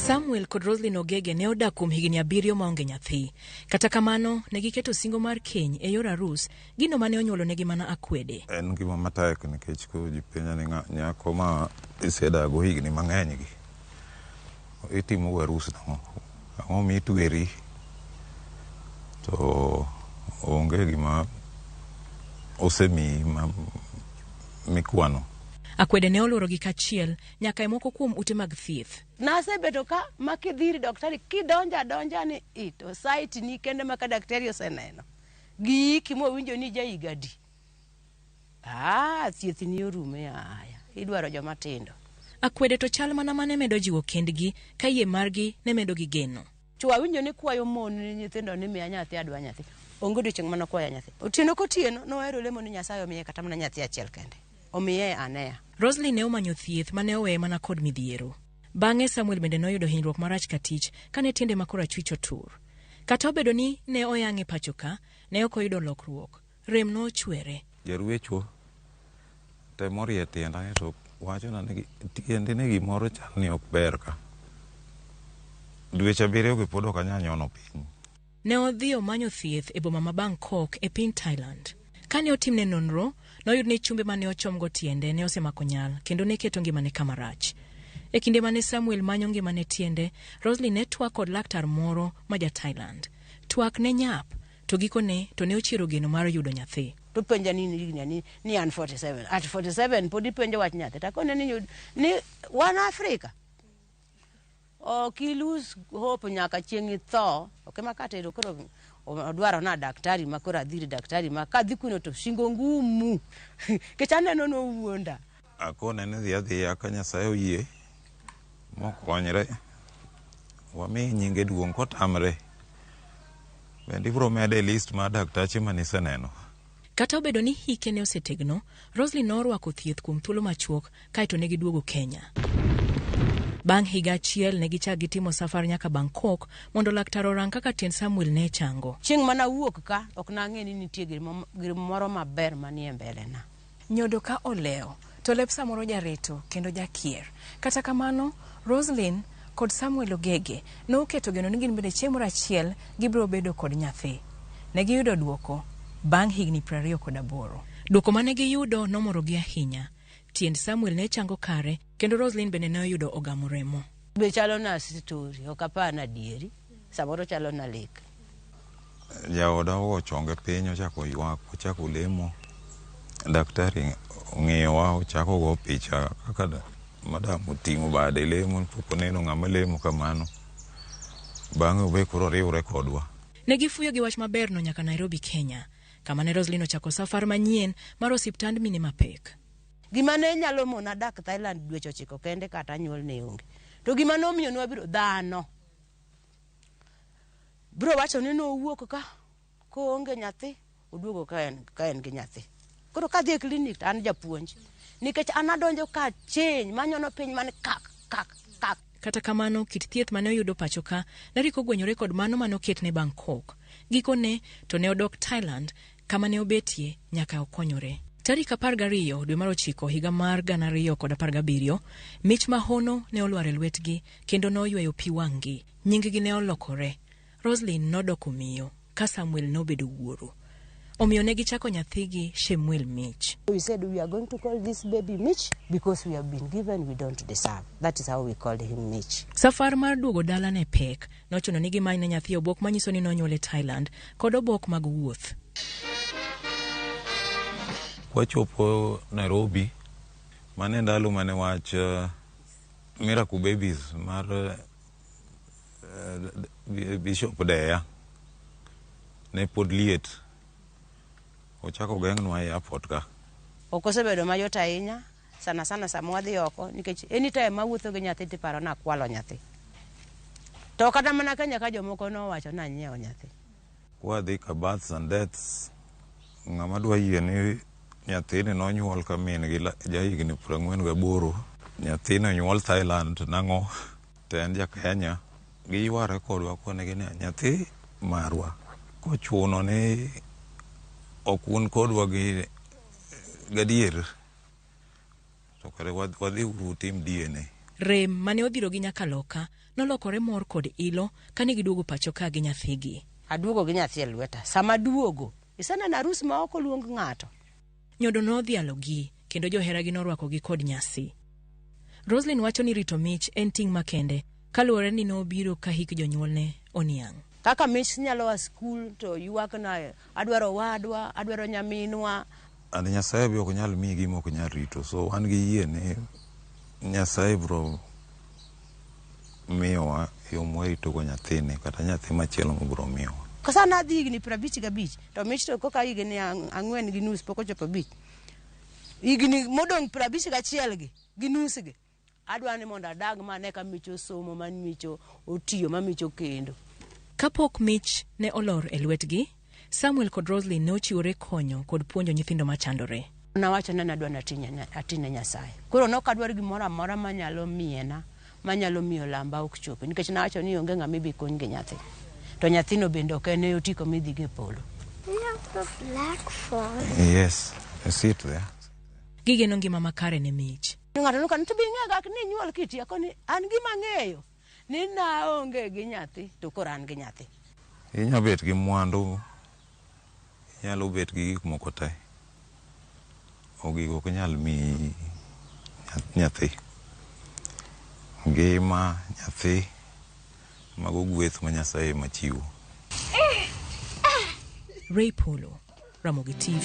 Samuel kod Roslyn Ogege ne odak kuom higni 7 maonge nyathi. Kata kamano, ne giketo singo mar keny e yor arus, gino mane onyuolonegi mana akwede. En ngima matek nikech koro ji penja ni nyako ma isedago higni mang'eny gi itimo go arus nang'o? Ang'o mitweri? To onge gima osemiyi ma mikwano. Akwede ne oluorogi kachiel nyaka e moko kuom ute mag thieth. Nasebedo ka ma kidhi ir daktari kidonjo adonja ni i to site ni kende ma ka daktari oseneno giiki mowinjo ni ja higa adi. Ah, thieth ni orume aya. Idwaro joma tindo. Akwede to chal mana mane medo jiwo kendgi ka yie margi ne medo gi geno. Chwo awinjo ni kwayo mon ni nyithindo ni miya nyathi adwa nyathi. Onge odiochieng' mane okwaya nyathi. Otieno kotieno nohero lemo ni Nyasaye omiye kata mana nyathi achiel kende. Omiye anea. Roslyn ne omanyo thieth mane oweye mana kod midhiero. Bang'e Samuel bende noyudo hinyruok marach ka tich kane tiende ma korachwich otur. Kata obedo ni ne oyang'e pacho ka, ne ok oyudo lokruok. Rem nochwere. Jarwecho temo rie tienda ni to wachona ni tiendi ni gimoro chal ni ok ber ka. Dweche 7 gi pod ok anyal nyono piny. Ne odhi omanyo thieth e boma ma Bangkok e piny Thailand. Kane otimne nonro, noyud ni chumbe mane ochomgo tiende ne osemako nyal kendo ne keto ngimane kama rach. E kinde mane Samuel manyo ngimane tiende, Roslyn ne twak kod laktar moro ma ja Thailand. Twak ne nyap, to gikone to ne ochiero geno mar yudo nyathi. To penja ni higni ni, ni an 47. At 47 pod ipenjo wach nyathi. Takone ni, ni wan Afrika. Ok i lose hope nyaka chieng' itho. Ok ema katero koro odwaro na daktari ma koro adhi ir daktari ma kadhi kuno to shingo ngumu. Nikech aneno nowuonda. Akone ni dhi adhiya ka Nyasaye oyie mokonyre wami nyinge duong' kotamre bende ibiro mede e list mar daktache maniseneno. Kata obedo ni hike ne osetegno, Roslyn norwako thieth kuom thuolo machuok kaeto ne giduogo Kenya. Bang' higa achiel ne gichak gitimo safar nyaka Bangkok mondo laktar orang kaka tiend Samuel ne chango. Chieng' mana wuok ka ok nang'e ni nitie gimoro maber manie mbele na. Nyodo ka olewo, to lep samoro jareto kendo jakier. Kata kamano, Roslyn kod Samuel Ogege noketo geno ni gin bende chieng' moro achiel gibiro bedo kod nyathi. Ne giyudo duoko bang' higni 28. Duoko mane giyudo nomorogi ahinya. Tiend Samuel ne chango kare kendo Roslyn bende ne oyudo ogamo remo. Be chalo na story, ok apar na adieri. Samoro chalo na lek. Jaoda ogo chonge piny ochako ywak, ochako lemo. Daktari ong'iyowa ochako go picha kaka madam oting'o bade lemo pok oneno ng'ama lemo kamano. Bang'e obe koro oriwre kodwa. Ne gifuyo gi wach maberno nyaka Nairobi, Kenya, kama ne Roslyn ochako safar manyien mar osiptand mine mapek. Gima ne nyalo mona dak Thailand dweche 9 kende kata nyuol ne onge. To gima nomiyo nwabiro dhano. Biro wacho ni nowuok ka koonge nyathi, oduogo ka en gi nyathi. Koro kadhi e klinik to an japuonj. Nikech an adonjo ka chiny manyono piny man kak kak kak. Kata kamano, kit thieth mane oyudo pacho ka ne rik ogwenyore kod mano mane oketne Bangkok. Gikone to ne odok Thailand kama ne obetie nyaka okonyore. Tarik 12 dwe mar 9 higa mar 2017, mich mahono ne olwar e lwetgi kendo noyweyo pi wang'gi. Nyinggi ne olokore. Roslyn nodoko miyo ka Samuel nobedo wuoro. Omiyo ne gichako nyathigi Shemuel Mich. We said we are going to call this baby Mitch because we have been given, we don't deserve. That is how we called him Mitch. Safar mar duogo dala ne pek. Nochuno ni gimany ne nyathi obok manyiso ni nonyuole Thailand kod obok mag wuoth. Kwachopo Nairobi, mane ndalo mane wach Miracle Babies mar Bishop Deya ne pod liet. Ochako geng'nwa e airport ka. Ok osebedo mayot ahinya, sana sana sama wadhi oko, nikech anytime mawuotho gi nyathi tiparo ni akwalo nyathi. To kata mana Kenya ka jomoko nowacho ni anyiewo nyathi. Kwadhi ka births and deaths, ng'ama dwa yie ni nyathini nonyuol ka min gi jahigni 48, nyathini onyuol Thailand nang'o to en ja Kenya, giyware kodwa konegi ni nyathi marwa kochuno ni ok un kodwa gi gadier to kare wadhi uru utim DNA. Rem mane odhirogi nyaka loka nolokore mor kod ilo kane giduogo pacho ka gi nyathigi. Aduogo gi nyathi e lweta. Sama aduogo, iseneno arus ma ok oluong ng'ato. Nyodo nodhialogi kendo joheragi norwakogi kod nyasi. Roslyn wacho ni rito mich en ting' makende kaluwore ni nobiro ka hik jonyuolne oniang'. Kaka mich nyalo a skul to ywak na adwaro owadwa, adwaro nyaminwa. And Nyasaye be ok nyal miyi gima ok nyal rito. So wan gi yie ni Nyasaye biro miyowa yo mwaritogo nyathini kata nyathi machielo mobiro miyowa. Kasa nadhi higni 55 to mich to koka higni 4.5 pok ochopo 5. Higni modong' 51 gi gi nus gi. Adwa ni mondo adag mane ka mich osomo, ma mich otiyo, ma mich okendo. Kapok mich ne olor e lwetgi, Samuel kod Roslyn ne ochiwore konyo kod puonjo nyithindo machandore. Nawacho ni nadwa ni atine Nyasaye. Koro nok adwar gimoro amora manyalo miena, manyalo miyo lamba ok chopi. Nikech nawacho ni onge ng'ama ibi kony gi nyathi. To nyathino bende ok en e otiko midhi go e polo. We have the black phone. Yes, sit there. Gigeno ngima makare ne mich. Ng'ato nokani to be ing'eyo ga ni inyuol kiti akoni an gima ang'eyo ni naonge gi nyathi to koro an gi nyathi. Inyalo bet gi mwandu, inyalo bet gi gik moko te. O gigo ok nyal miyi nyathi. Ngima, nyathi, mago gweth ma Nyasaye ema chiwo. Ray Polo, Ramogi TV.